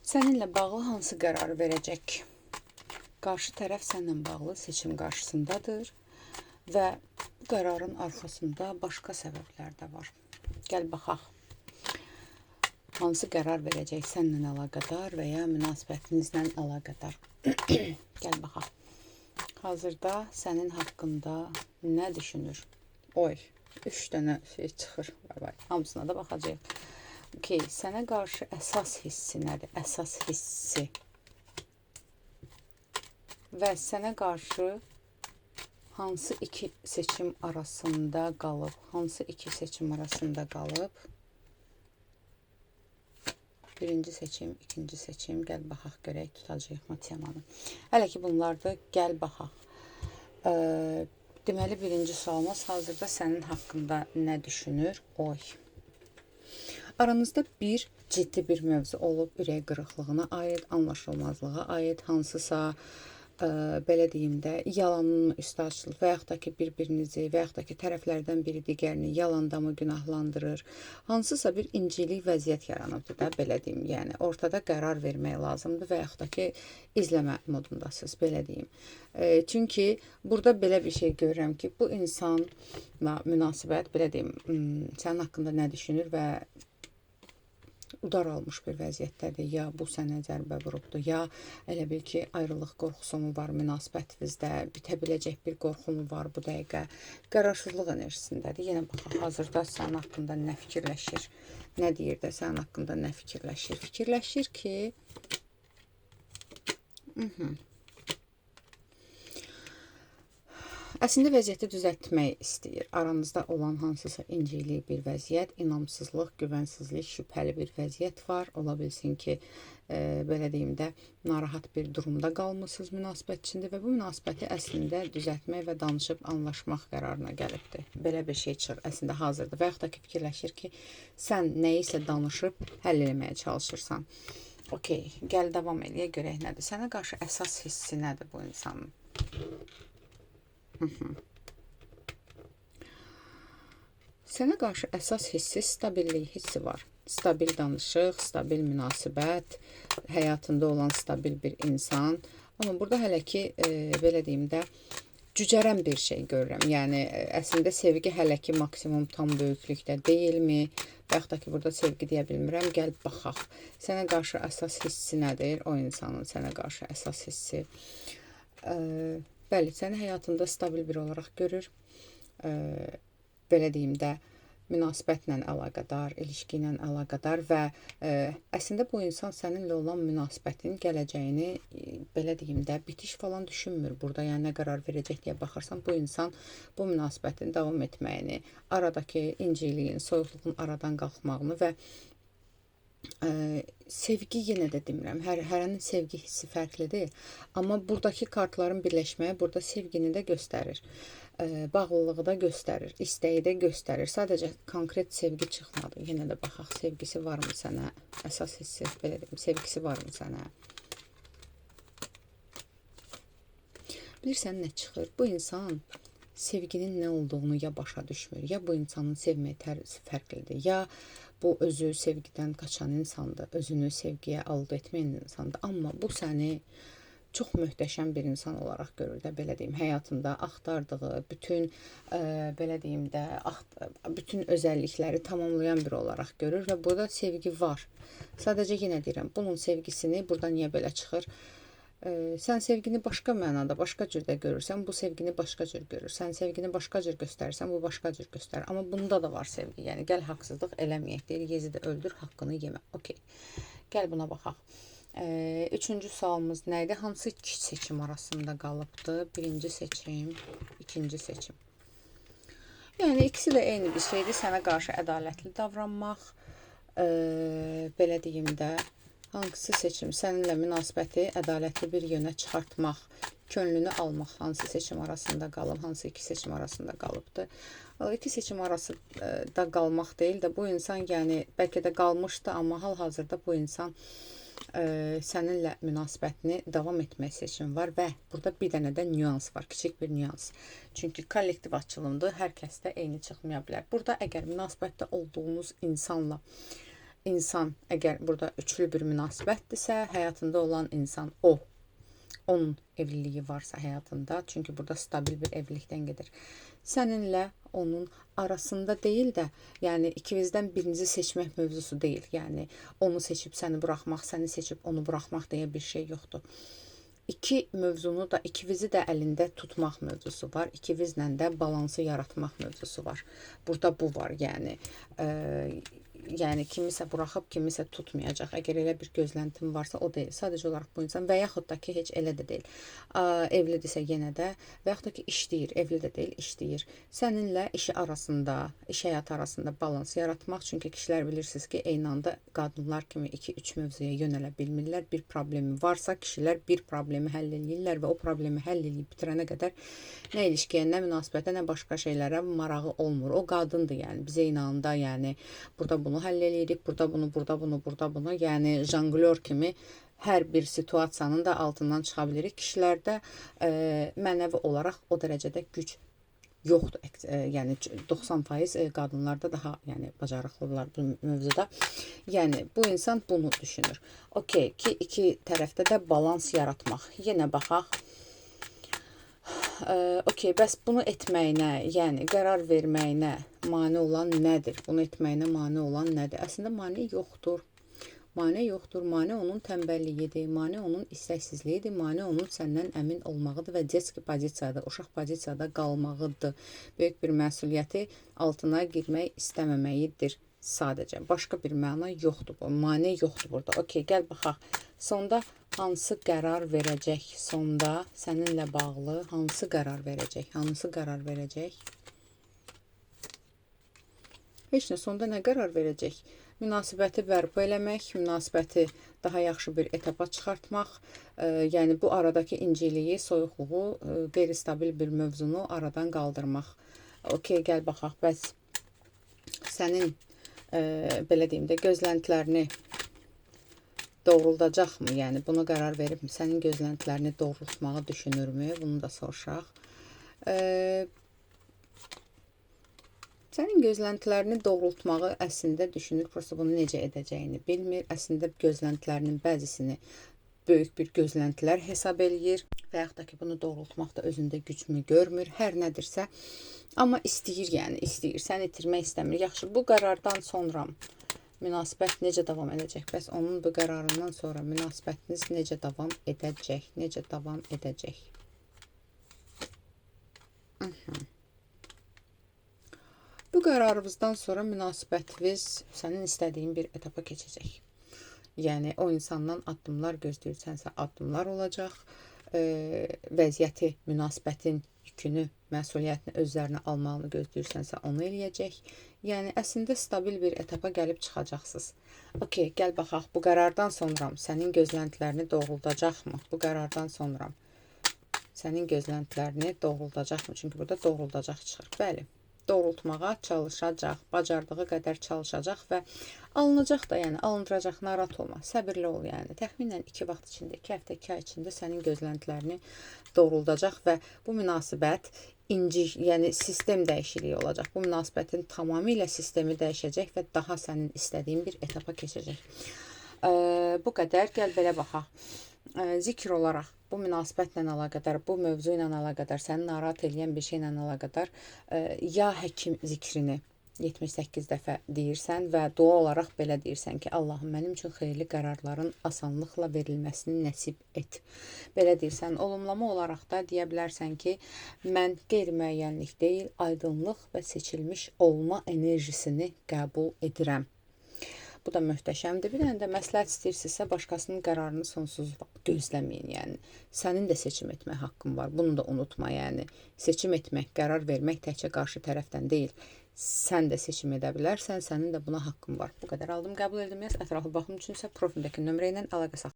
Səninlə bağlı hansı qərarı verəcək? Qarşı tərəf səninlə bağlı seçim qarşısındadır və bu qərarın arxasında başqa səbəblər də var. Gəl baxaq. Hansı qərar verəcək səninlə əlaqədar və ya münasibətinizlə əlaqədar? Gəl baxaq. Hazırda sənin haqqında nə düşünür? Oy, 3 dənə şey çıxır. Vay vay, hamısına da baxacağıq. Okey, sənə qarşı əsas hissi nədir? Əsas hissi. Və sənə qarşı hansı iki seçim arasında qalıb? Hansı iki seçim arasında qalıb? Birinci seçim, ikinci seçim. Gəl baxaq görək, tutacağıq mı temanı. Hələ ki bunlardır, gəl baxaq. Deməli, birinci sualımız hazırda sənin haqqında nə düşünür? Oy. Aranızda bir ciddi bir mövzu olub, ürək qırıqlığına aid, anlaşılmazlığa aid, hansısa belə deyim də, yalanın üstü açılır və yaxud da ki, bir-birinizi və yaxud da ki, tərəflərdən biri digərini yalanda mı günahlandırır. Hansısa bir incilik vəziyyət yaranıbdır da, belə deyim. Yəni, ortada qərar vermək lazımdır və yaxud da ki, izləmə modundasınız, belə deyim. Çünki burada belə bir şey görürəm ki, bu insanla münasibət, belə deyim, sənin haqqında nə düşünür və udar almış bir vəziyyətdədir. Ya bu sənə zərbə vurubdur, ya elə bil ki, ayrılıq qorxusu mu var münasibətinizdə, bitə biləcək bir qorxu mu var bu dəqiqə. Qərarsızlıq enerjisindədir. Yenə baxaq, hazırda sənin haqqında nə fikirləşir, nə deyir də sənin haqqında nə fikirləşir? Fikirləşir ki, əslində vəziyyəti düzəltmək istəyir. Aranızda olan hansısa incilik bir vəziyyət, inamsızlıq, güvənsizlik, şübhəli bir vəziyyət var. Ola bilsin ki, belə deyim də, narahat bir durumda qalmısınız münasibət içində və bu münasibəti əslində düzəltmək və danışıb anlaşmaq qərarına gəlibdir. Belə bir şey çıxır əslində hazırda. Və yaxud da ki, fikirləşir ki, sən nəyisə danışıb həll eləməyə çalışırsan. Okey, gəl davam eləyək, görək nədir. Sənə qarşı əsas hissi nədir bu insanın? Sənə qarşı əsas hissi stabillik hissi var. Stabil danışıq, stabil münasibət, həyatında olan stabil bir insan. Amma burada hələ ki, belə deyim də, cücərən bir şey görürəm. Yəni, əslində sevgi hələ ki maksimum tam böyüklükdə deyilmi? Və yaxud da ki, burada sevgi deyə bilmirəm. Gəl baxaq. Sənə qarşı əsas hissi nədir? O insanın sənə qarşı əsas hissi. Bəli, səni həyatında stabil bir olaraq görür. Belə deyim də, münasibətlə əlaqədar, ilişki ilə əlaqədar və əslində bu insan səninlə olan münasibətin gələcəyini, belə deyim də, bitiş falan düşünmür burada. Yəni, nə qərar verəcək deyə baxırsan, bu insan bu münasibətin davam etməyini, aradakı inciliyin, soyuqluğun aradan qalxmağını və sevgi yenə də demirəm, hərənin sevgi hissi fərqlidir. Amma buradakı kartların birləşməyi burada sevgini də göstərir, bağlılığı da göstərir, istəyi də göstərir. Sadəcə konkret sevgi çıxmadı. Yenə də baxaq, sevgisi varmı sənə? Əsas hissi, belə deyim, sevgisi varmı sənə? Bilirsən nə çıxır? Bu insan sevginin nə olduğunu ya başa düşmür, ya bu insanın sevməyi tərzi fərqlidir, ya bu özü sevgidən qaçan insandır, özünü sevgiyə alıd etməyən insandır. Amma bu səni çox möhtəşəm bir insan olaraq görür də, belə deyim, həyatında axtardığı bütün, belə deyim də, bütün özəllikləri tamamlayan biri olaraq görür və burada sevgi var. Sadəcə yenə deyirəm, bunun sevgisini burada niyə belə çıxır? Sən sevgini başqa mənada, başqa cürdə görürsən, bu sevgini başqa cür görür. Sən sevgini başqa cür göstərirsən, bu başqa cür göstərir. Amma bunda da var sevgi. Yəni, gəl haqsızlıq eləməyək. Deyir, Yezidi öldür, haqqını yemə. Okey. Gəl buna baxaq. Üçüncü sualımız nə idi? Hansı iki seçim arasında qalıbdır? Birinci seçim, ikinci seçim. Yəni, ikisi də eyni bir şeydir. Sənə qarşı ədalətli davranmaq, belə deyim də, hansı seçim səninlə münasibəti ədalətli bir yönə çıxartmaq, könlünü almaq, hansı seçim arasında qalıb, hansı iki seçim arasında qalıbdır. O iki seçim arasında qalmaq deyil də, bu insan, yəni, bəlkə də qalmışdı, amma hal-hazırda bu insan səninlə münasibətini davam etmək seçimi var və burada bir dənə də nüans var, kiçik bir nüans. Çünki kollektiv açılımdır, hər kəsdə eyni çıxmaya bilər. Burada əgər münasibətdə olduğunuz insanla insan, əgər burada üçlü bir münasibətdirsə, həyatında olan insan o. Onun evliliyi varsa həyatında, çünki burada stabil bir evlilikdən gedir. Səninlə onun arasında deyil də, yəni ikinizdən birinizi seçmək mövzusu deyil. Yəni onu seçib səni buraxmaq, səni seçib onu buraxmaq deyə bir şey yoxdur. İki mövzunu da, ikinizi də əlində tutmaq mövzusu var. İkinizlə də balansı yaratmaq mövzusu var. Burada bu var, yəni. Yəni kimisə buraxıb, kimisə tutmayacaq. Əgər elə bir gözləntim varsa, o deyil. Sadəcə olaraq bu insan və yaxud da ki, heç elə də deyil. Evlidirsə yenə də və yaxud da ki, işləyir, evli də deyil, işləyir. Səninlə işi arasında, iş həyatı arasında balans yaratmaq. Çünki kişilər bilirsiniz ki, eyni anda qadınlar kimi 2-3 mövzuya yönələ bilmirlər. Bir problemi varsa, kişilər bir problemi həll eləyirlər və o problemi həll eləyib bitirənə qədər nə ilişkiyə, nə münasibətə, nə başqa şeylərə marağı olmur. O qadındır, yəni. Biz eyni anda, yəni burada bunu həll eləyirik, burada bunu, burada bunu, burada bunu. Yəni jonglyor kimi hər bir situasiyanın da altından çıxa bilirik. Kişilərdə mənəvi olaraq o dərəcədə güc yoxdur. Yəni 90% qadınlarda daha, yəni bacarıqlıdırlar bu mövzuda. Yəni bu insan bunu düşünür. Okey ki, iki tərəfdə də balans yaratmaq. Yenə baxaq. Okey, bəs bunu etməyinə, yəni qərar verməyinə mane olan nədir? Bunu etməyinə mane olan nədir? Əslində mane yoxdur. Mane yoxdur. Mane onun tənbəlliyidir, mane onun istəksizliyidir, mane onun səndən əmin olmağıdır və detski pozisiyada, uşaq pozisiyada qalmağıdır. Böyük bir məsuliyyəti altına girmək istəməməyidir sadəcə. Başqa bir məna yoxdur. Mane yoxdur burada. Okey, gəl baxaq. Sonda hansı qərar verəcək? Sonda səninlə bağlı hansı qərar verəcək? Hansı qərar verəcək? Heç nə, sonda nə qərar verəcək? Münasibəti bərpa eləmək, münasibəti daha yaxşı bir etapa çıxartmaq, yəni bu aradakı inciliyi, soyuqluğu, qeyri-stabil bir mövzunu aradan qaldırmaq. Okey, gəl baxaq. Bəs sənin, belə deyim də, gözləntilərini doğruldacaqmı? Yəni bunu qərar veribmi? Sənin gözləntilərini doğrultmağı düşünürmü? Bunu da soruşaq. Sənin gözləntilərini doğrultmağı əslində düşünür. Prosta bunu necə edəcəyini bilmir. Əslində gözləntilərinin bəzisini böyük bir gözləntilər hesab eləyir və yaxud da ki, bunu doğrultmaqda özündə gücmü görmür. Hər nədirsə, amma istəyir, yəni istəyir. Səni itirmək istəmir. Yaxşı, bu qərardan sonra münasibət necə davam edəcək? Bəs onun bu qərarından sonra münasibətiniz necə davam edəcək? Necə davam edəcək? Bu qərarımızdan sonra münasibətiniz sənin istədiyin bir etapa keçəcək. Yəni o insandan addımlar gözləyirsənsə addımlar olacaq. Vəziyyəti, münasibətin yükünü, məsuliyyətini öz üzərinə almağını gözləyirsənsə onu eləyəcək. Yəni əslində stabil bir etapa gəlib çıxacaqsınız. Okey, gəl baxaq, bu qərardan sonra sənin gözləntilərini doğruldacaqmı? Bu qərardan sonra sənin gözləntilərini doğruldacaqmı? Çünki burada doğruldacaq çıxır. Bəli, doğrultmağa çalışacaq, bacardığı qədər çalışacaq və alınacaq da, yəni alındıracaq, narahat olma, səbirli ol, yəni. Təxminən 2 vaxt içində, 2 həftə, 2 ay içində sənin gözləntilərini doğruldacaq və bu münasibət inci, yəni sistem dəyişikliyi olacaq. Bu münasibətin tamamilə sistemi dəyişəcək və daha sənin istədiyin bir etapa keçəcək. Bu qədər, gəl belə baxaq. Zikr olaraq bu münasibətlə əlaqədar, bu mövzu ilə əlaqədar, səni narahat eləyən bir şeylə əlaqədar ya həkim zikrini 78 dəfə deyirsən və dua olaraq belə deyirsən ki, Allahım mənim üçün xeyirli qərarların asanlıqla verilməsini nəsib et. Belə deyirsən, olumlama olaraq da deyə bilərsən ki, mən qeyri-müəyyənlik deyil, aydınlıq və seçilmiş olma enerjisini qəbul edirəm. Bu da möhtəşəmdir. Bir dənə də məsləhət istəyirsinizsə, başqasının qərarını sonsuz gözləməyin. Yəni sənin də seçim etmək haqqın var. Bunu da unutma. Yəni seçim etmək, qərar vermək təkcə qarşı tərəfdən deyil. Sən də seçim edə bilərsən, sənin də buna haqqın var. Bu qədər aldım, qəbul edilməz. Ətraflı baxım üçünsə profildəki nömrə ilə əlaqə saxla.